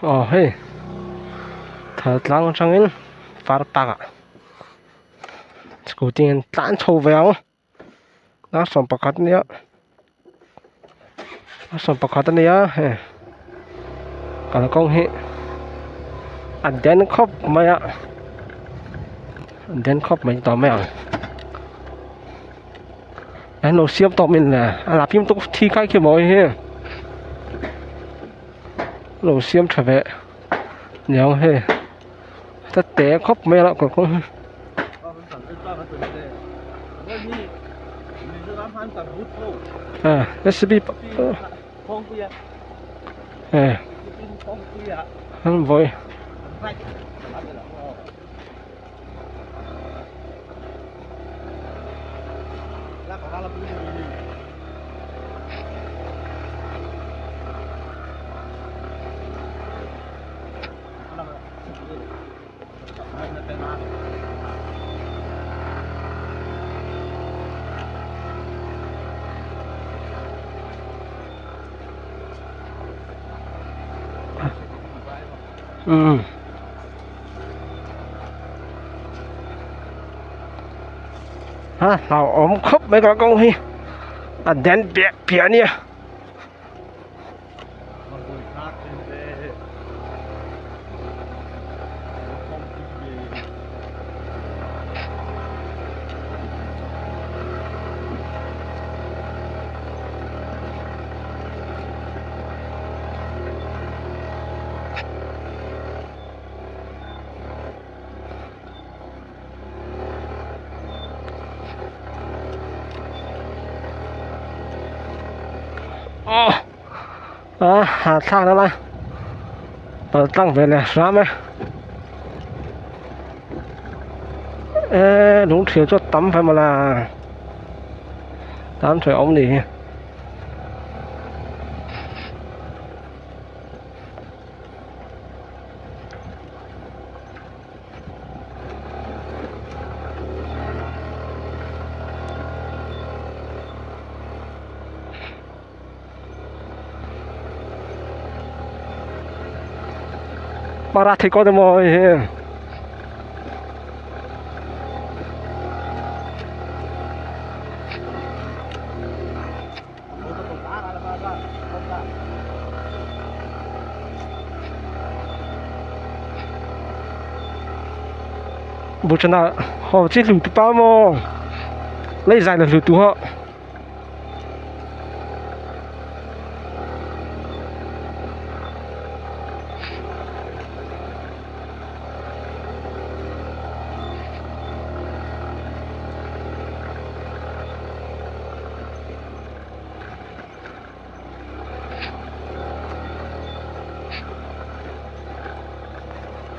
Aw hei thal tlang atangin far park ah scooty an tlan chho ve ang dar 11 ania dar 11 ania hei kalkawng hi a den khawp mai a a den khawp mai tawh mai ang an lo siam tawh min le a la fim tawk thi khai khi mawi hi. Lo siam tha ve niang hei ta te khawp mai a kalkawng hi. A hlauhawm khawp mai kalkawng hi a den piah piah a nia. A hahthlak na la pal tlang ve leh hram e e lung thil chu a tam ve mawla tam thei awm ni hi. Para thei kawt emaw hei hi. Bul ah ho chi hlu tu pa maw lei zai la hlu tu ho.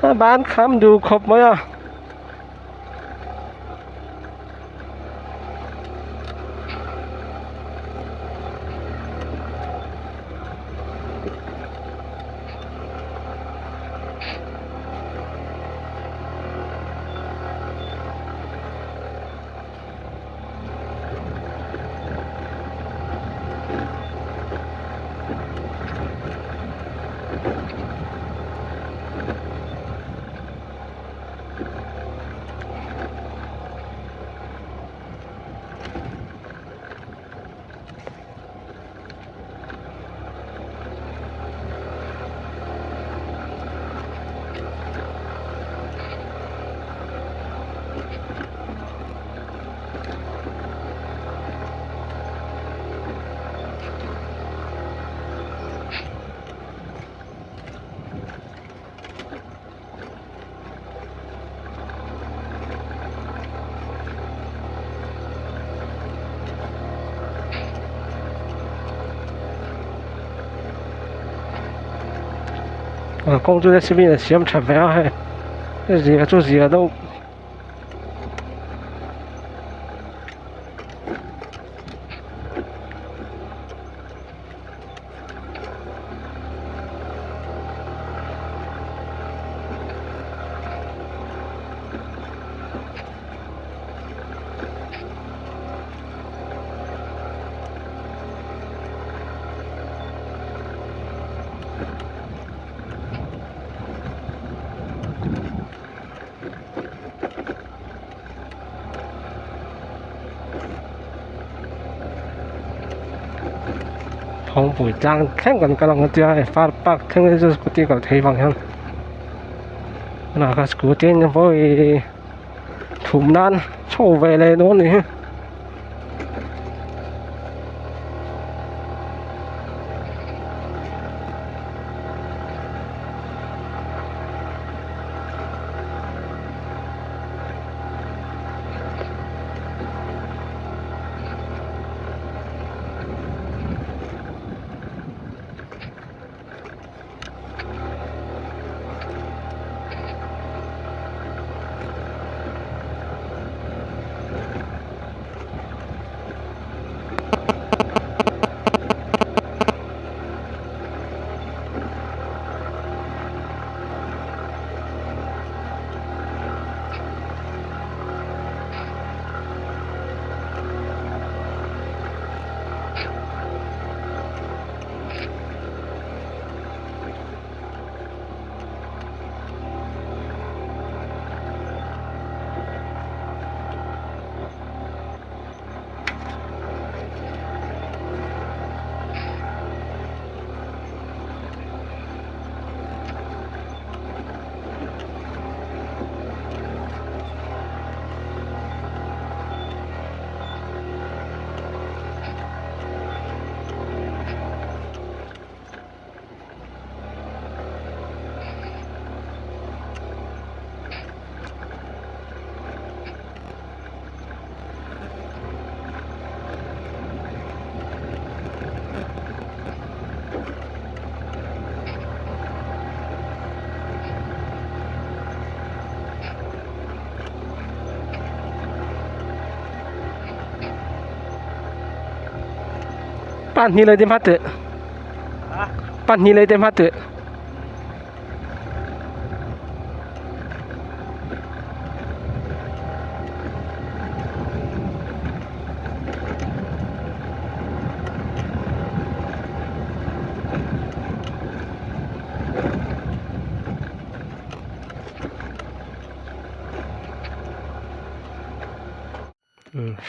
A ban kham duh khawp mai a. Kawng chu cement a siam tha ve a hei zia chu zia deuh. Phawngpui tlang thleng kan kal ang a tia hei far park thleng hi chu scooty kal thei vang hian tunah khan scooty in vawi thum nan chho ve leh dawn a nih hi. Pahnih leh te hma teh pahnih leh te hma teh.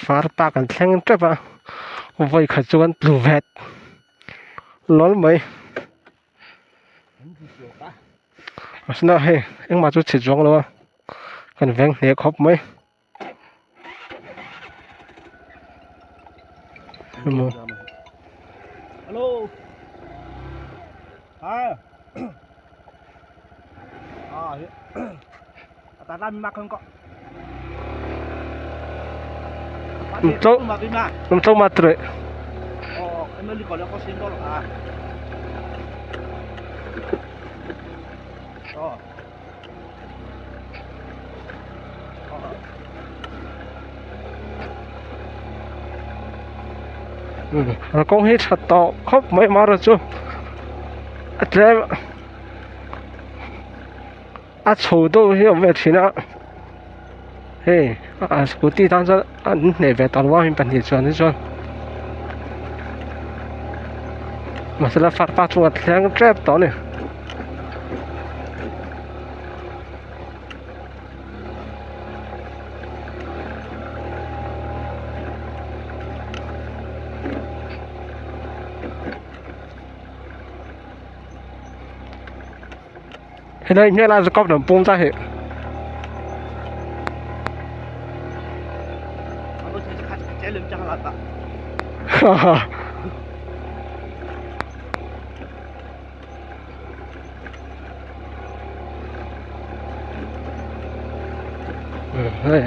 Far park an thleng tep a vawi khat chu an tlu vet lawl mai mahse hei engmah chu chhe chuang lo a kan veng hle khawp mai. Kawng hi tha tawh khawp mai amaherawh chu a tlem a chho deuh hi a awm ve thin a hei a scooty tan chuan an hneh ve ta lo a mi pahnih chuan hi chuan mahse la far park chungah thleng tep tawh a ni. Helai hmel a kawp lam pum ta hi. Hei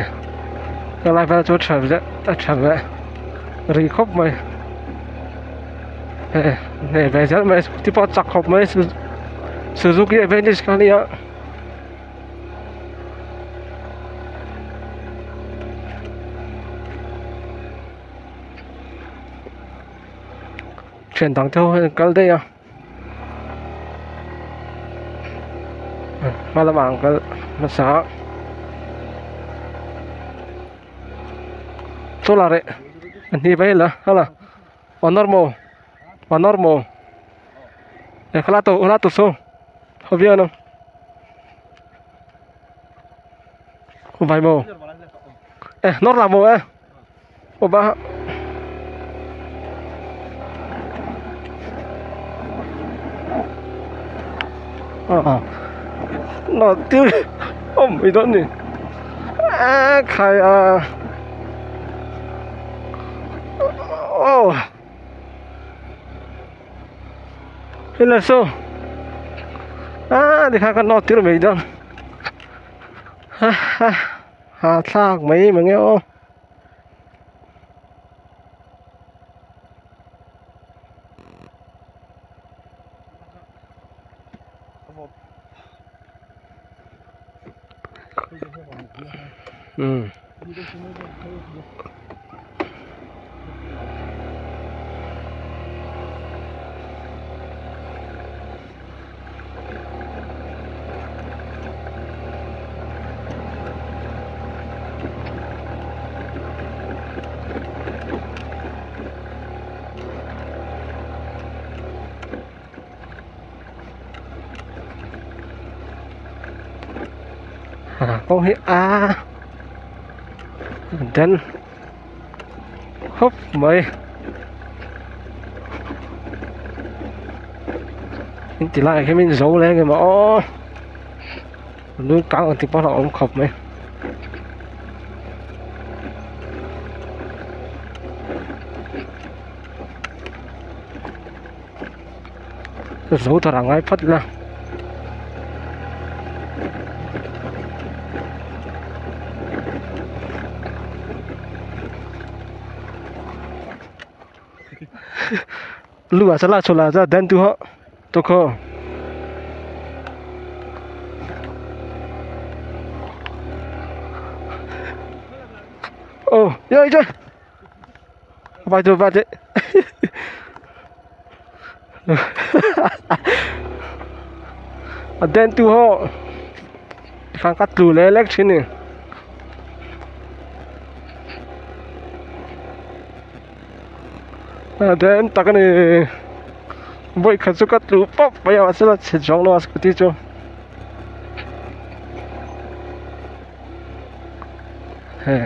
helai vel chu tha ve a tha ve rih khawp mai hei nei ve zel mai scooty pawh a chak khawp mai suzuki aventis kha ania. Thian dang te ho hian an kal daih a. Hma lamah an kal hmasa a chaw la reh a hni mai la hala wanor maw wanor maw e khala to khala to so ho viau ang. Vai maw? Eh, nawr lah maw eh? Aw ba. Ah, nawr tir awm mai dawn ni. Eh, khai a. Oh. Hela saw ah tikhan ka nawt tir mai dawn ha ha ha thlak mai mange aw. Um. Kawng hi a den khawp mai in ti laiah hian min zo leh ang em aw lung kang ang tih pawh a awm khawp mai. Zo thar a ngai phawt ila. Lu ah chala chula cha den tu ho tu kho. Oh, yo yo. Vai tu vai A den tu ho tikhan ka tlu leh lek thin a ni. A den tak a ni vawikhat chu ka tlu pawp mai a mahse la chhe zawng lo a scooty chu. He.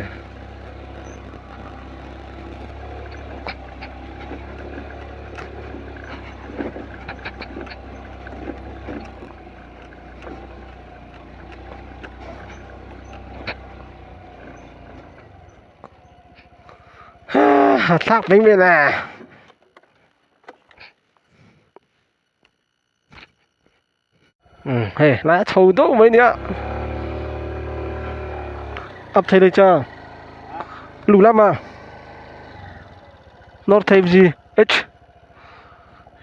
Ha thlak mai mai le. Hei lai a chho deuh mai nia up thei le cha lu lama north thei g h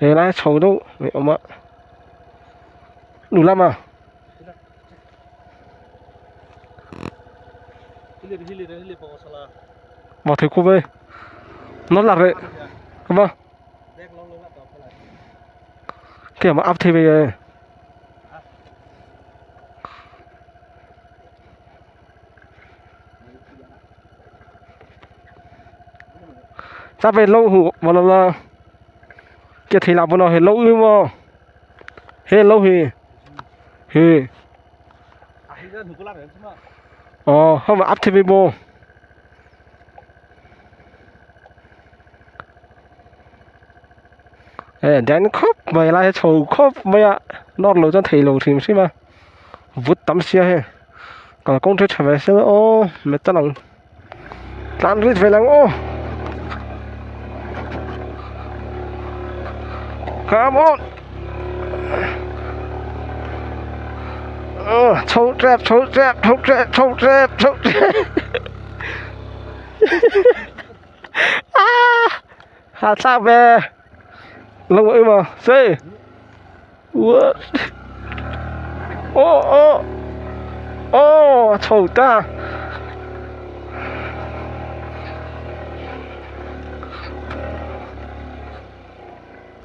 he lai a chho deuh mai awm a lu lama vào thei khu vây nó lạc đấy không ba Kìa mà áp thì bây giờ Ra về lâu hủ mà là là Kìa thì làm bọn nó thì lâu ư mà Hê lâu thì Hê Ờ không mà áp thì bây bồ Hei a den khawp mai lai a chho khawp mai a nawr loh chuan theih loh hrim hrim a vut tam sia hei kalkawng te tha ve se aw metal ang tlan rit ve lang aw come on aw chho tep chho tep chho tep chho tep chho tep ah Ha thlak ve Long ơi mà C What Ô ô Ô chho ta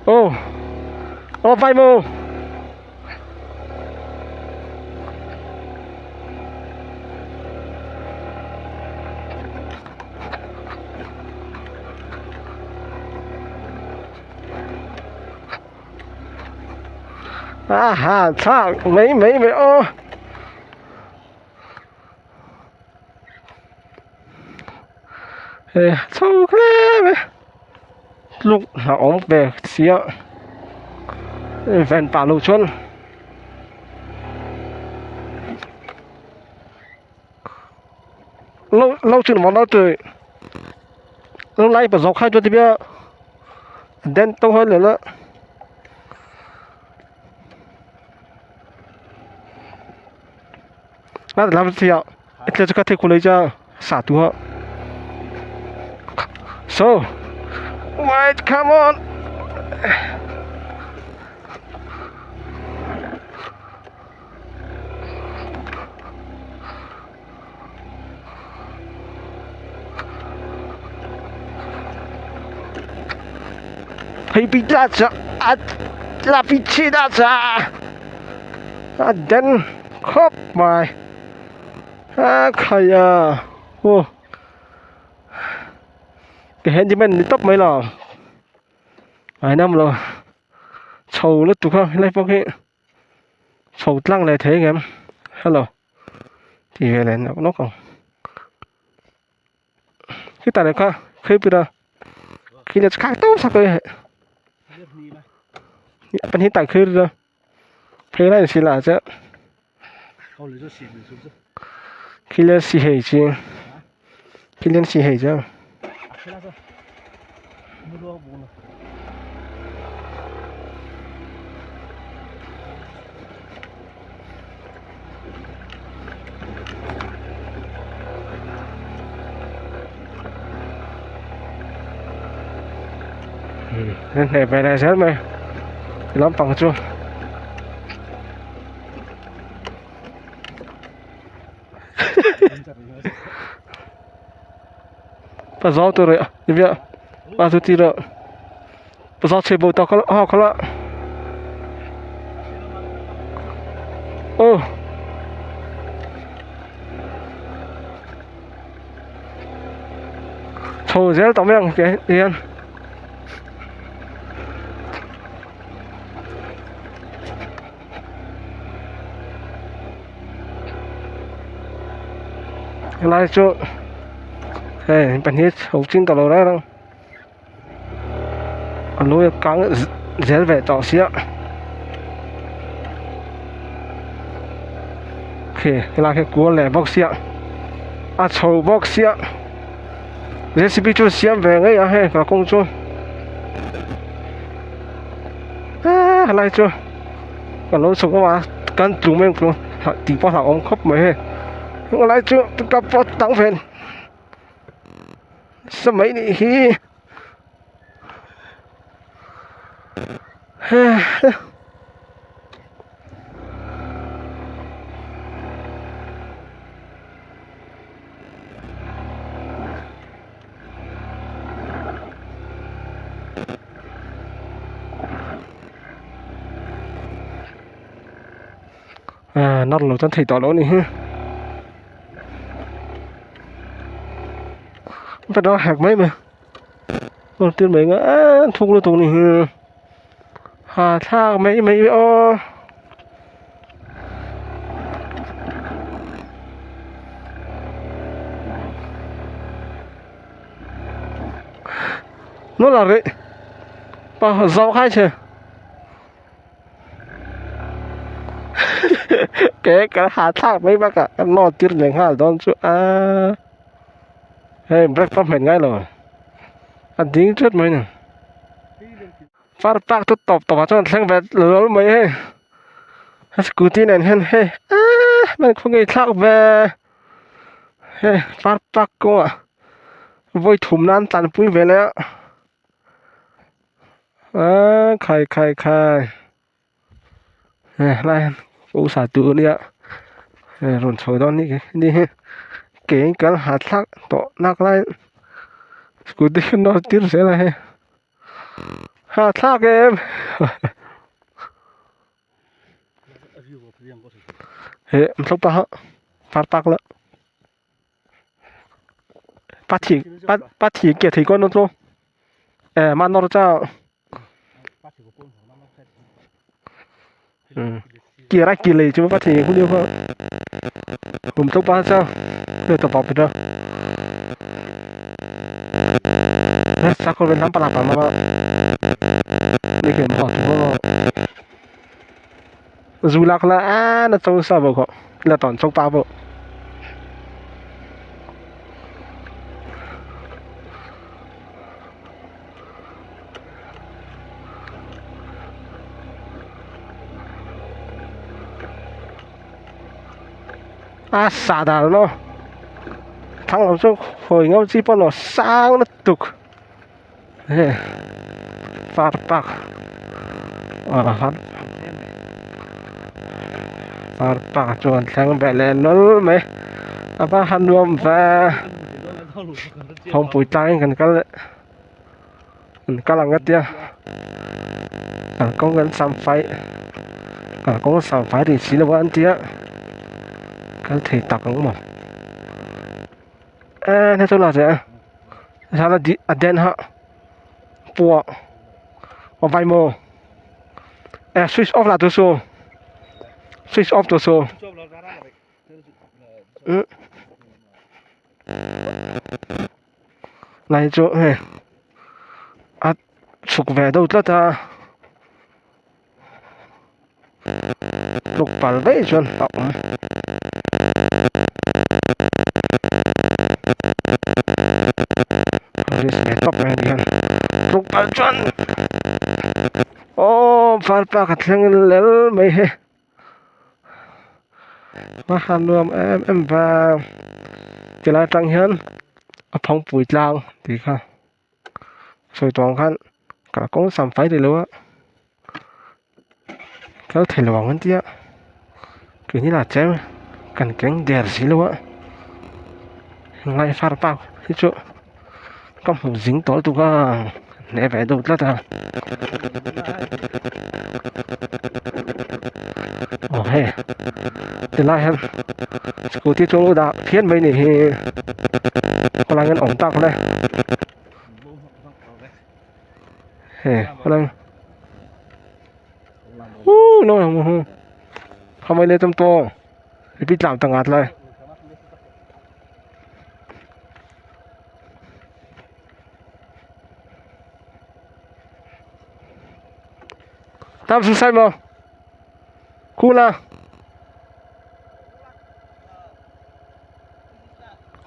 Ô Ô vai mô A ha thlak mai mai mai aw. Hei chho hle mai tluk hlauhawm ve sia ven pah loh chuan lâu lâu chừng mà nó từ lâu nay bà dọc hai cho thì bây đen tông hơn nữa đó nó làm gì ạ cho các thầy cô lấy cho xả tu họ so wait come on Hei pi ta cha a la pi chi ta cha a den khawp mai a khai a aw cái handyman ni tawp mai lo ai nam lo chho lutuk a helai pawh hi chho tlang leh thei ang em hello ti ve leh nawk nawk ang khitah leh kha khawipui a khi leh khak tawp sak a pahnih tak khir a phei lai si lah che khi le si hei chi khi len si hei che Hei ve leh zel mai lampang chu pa zau tur eh nivia pa chu tira pa zau chhe bo ta kha ha khala oh chho zel tawh mai ang tihian. Helai chu hei pahnih chho chin tawh lo reng reng a lui a kang zel ve tawh sia khi helai khi kual leh bawk sia a chho bawk sia. J_c_b chu siam ve ngei a hei kalkawng chu eee helai chu ka lo chhuk a kan tlu mai ang chu tih pawh a hlauhawm khawp mai hei helai chu pickup pawh a tang ve nasa mai nih hi he. À nó lo chuan thei tawh lo a nih hi ka dang hek mai mai aw tir mai nga thuk lutuk a nih hi ha thlak mai mai aw. Nó là rễ pa rau khai chhe ke ka ha thlak mai bakah ka nawt tir leh nghal dawn chu a hei break pawh hmet ngai lo a ding thut mai ni. Far park chu tawp tawp ah chuan a thleng ve lawlh mai hei a scooty nen hian hei aaa hman khaw ngei thlak ve hei far park kawngah vawi thum nan tlanpui ve leh a aaa khai khai khai hei helai hian pawisa tur ania hei rawn chho dawn anih hi ke in kal hahthlak tawh nak lai scooty hi nawr tir zel a hei. Ha thlak em he an pa ha far tak la pa thi pa pa thi ke thei kon no e ma nor cha kia ra kia lei chu pa thi ku liu kha hum tho pa cha le ta pa pe da. zu lak la a na cho sa bo kho la ton chok pa bo a sa dal no thang lo chu khawi ngam chi pawh lo sang lutuk he far park ah far park chuan thleng ve leh nawlh mai a va han nuam ve thawmpui tlangin kan kal leh an kal ang a tia kalkawng kan sam fai kalkawng sam fai rih si lo a an tia kal thei tak ang maw e hei chu la che a den ha pua a vai maw e switch off lah tu su switch off tu su. Lai chu hei a chhuk ve deuh tlat a tluk pal daih chuan a awm. Risk ve tawp mai a ni hian tluk pal chuan aww varpa ka thleng lel mai hi. A han nuam em em va tilai atang hian a phawngpui tlang tih kha sawi tawh ang khan kalkawng sam fai ni lo a kal thei lo ang an tia keini lah chem kan keng der si lo a ngaihfar park hi chu ka hmu zing tawh lutuk a hneh ve deuh tlat a aw hei tilai hian scooty chu a dah phian mai ni hi khawlai hian awm tak le hei khawlai uuh no khamai le cham tawng repeat tlam ta ngat lai. Tam su sai maw? Khu la.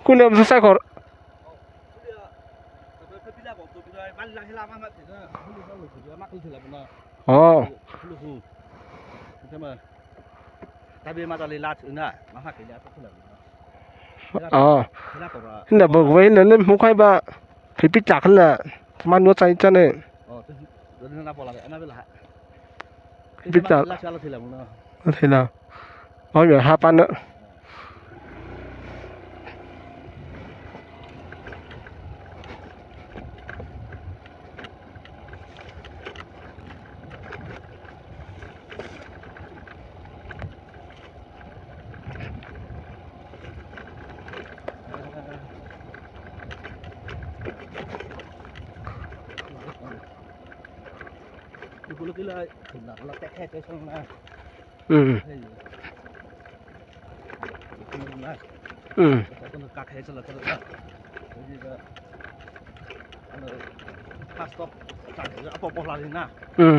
Khu le su sai khor. Oh. Ờ. Là bờ với là lên không khai ba. Phải biết chặt là man nó chạy chân này. Biết chặt. Thì là nói về hai pan nữa. Ừ. Ừ. Ừ. Ừ.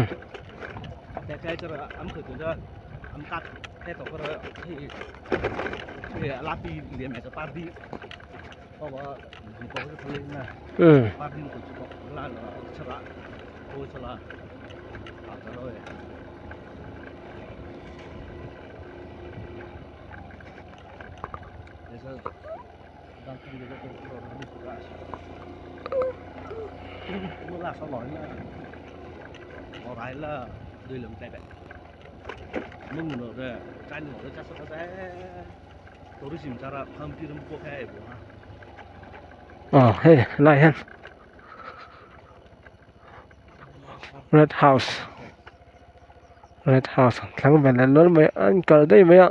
Ờ hei lai hian red house red house thlang ve leh nual mai a an kal daih mai a.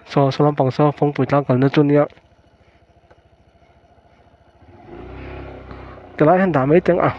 Saw saw lampang saw kawngpui tlang kalna chu ania tilai hian dah mai teng a.